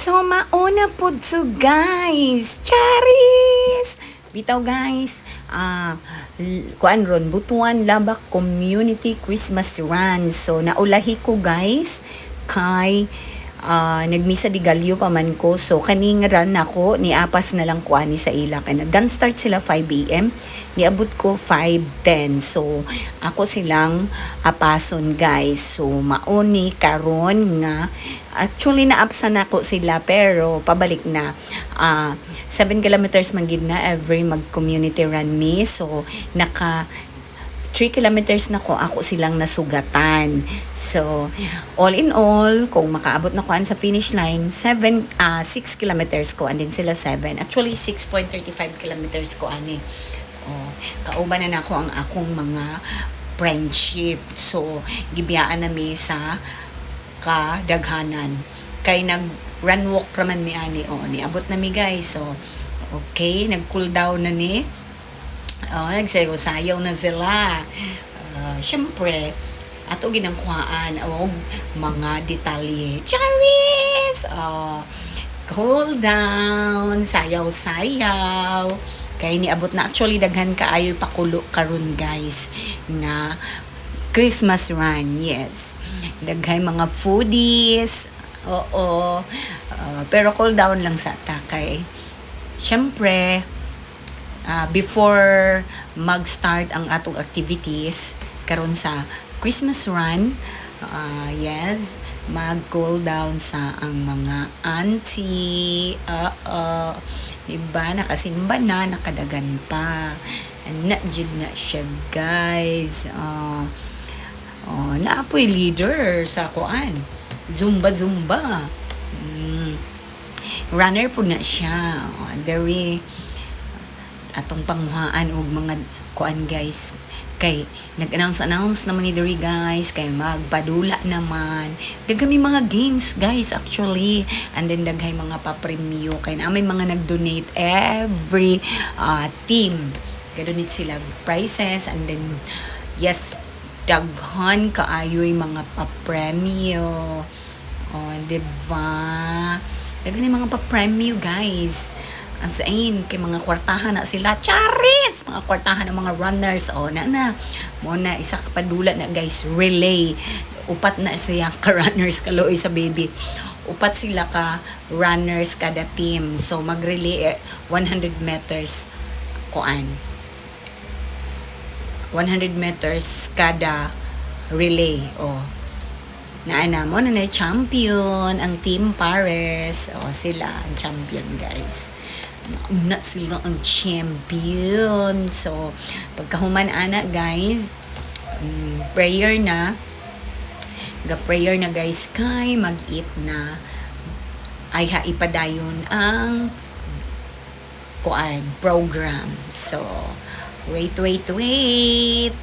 So, mauna pud to, guys. Charis! Bitaw, guys, kuan ron, Butuan Labak Community Christmas Run. So, naulahi ko, guys, kay nagmisa de Gallo pa man ko. So, kaning run ako, niapas na lang ko ani sa ila. Kay nag start sila 5 a.m. Niabot ko 5:10. So, ako silang apason, guys. So, mauni karon nga actually naapsan nako sila pero pabalik na. 7 kilometers man gid na every mag community run me. So, naka 3 kilometers na ko, ako silang nasugatan. So, all in all, kung makaabot na ko sa finish line, 7, 6 kilometers ko, and then sila 7. Actually, 6.35 kilometers ko ani. Oh, kauban na nako ang akong mga friendship. So, gibiyaan na mi sa kadaghanan. Kay nag run walk raman mi ani. Oh, niabot na mi, guys. So, okay, nag cool down na ni. Oh, nagsayaw-sayaw na sila. Siyempre, ato ginangkuhaan og mga detalye. Charis! Oh, cool down, sayaw-sayaw. Kay niabot na, actually daghan kaayo pakulo karon, guys, nga Christmas run, yes. Daghay mga foodies. Oo. Pero cool down lang sa ta kay syempre before mag-start ang atong activities karon sa Christmas run, yes, mag-cool down sa ang mga auntie. Oo. Diba? Nakasimba na, nakadagan pa. Na, jud na siya, guys. Oh, naapoy leader sa kuan. Zumba Zumba. Runner po na siya. Oh, very atong panguhaan og mga kuan, guys, kay nag-announce announce naman ni diri, guys, kay magpadula naman. Daghan may mga games, guys, actually, and then daghay mga papremyo kay naa may mga nag-donate. Every team ga-donate sila prizes, and then yes, daghan kaayoy mga papremyo. Oh, diba? Daghan yung mga papremyo, guys. Ang sain, kay mga kwartahan na sila. Charis! Mga kwartahan ng mga runners. O, na na. Mo na, isa ka padula na, guys. Relay. Upat na siya ka runners, kaluoy sa baby. Upat sila ka runners kada team. So, mag-relay eh, 100 meters kuan. 100 meters kada relay. O, naana mo na na champion ang Team Pares. O, sila ang champion, guys. Nauna sila ang champion. So, pagkahuman ana, guys, prayer na. Ga prayer na, guys, kay mag-eat na ay ha ipadayon ang kuan program. So, wait, wait, wait.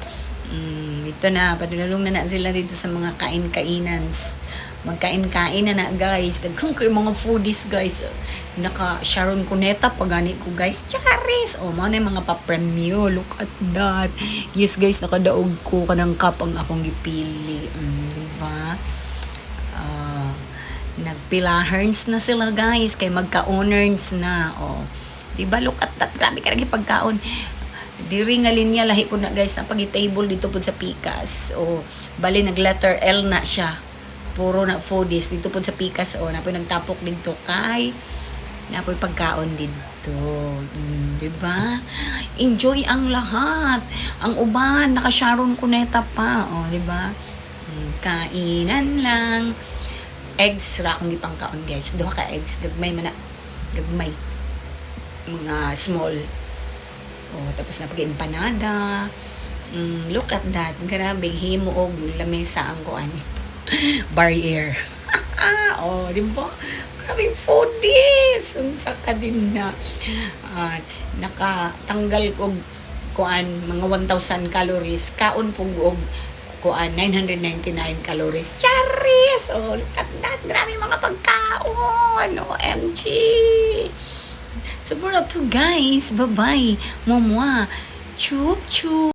Ito na, padulong na na sila dito sa mga kain-kainans. Magkain-kain na na, guys. Daghan ko yung mga foodies, guys. Naka Sharon Cuneta pa gani ko, guys. Charis! Oh, mao na yung mga pa-premyo. Look at that. Yes, guys, nakadaog ko kanang cup ang akong gipili. Diba? Nagpilaherns na sila, guys, kay magka-owners na. Oh. Diba? Look at that. Grabe ka lagi pagkaon. Diri nga linya lahi po na, guys, na pag-table dito po sa pikas. O bali nag letter L na siya. Puro na foodies dito po sa pikas, o napoy nagtapok dito kay napoy pagkaon dito. Di ba? Enjoy ang lahat. Ang uban naka Sharon Cuneta pa, o di ba? Kainan lang. Eggs ra akong gipangkaon, guys. Duha ka eggs, gagmay man na. Gagmay. Mga small. Oh, tapos na pag empanada. Look at that. Grabe, himo og lamesa ang kuan. Barrier. Oh, di ba? Grabe foodies. Unsa ka din na nakatanggal og kuan mga 1,000 calories. Kaon pug og kuan 999 calories. Charis! Oh, look at that. Grabe mga pagkaon. OMG. So, to, guys. Bye-bye. Mwah. Chup chup.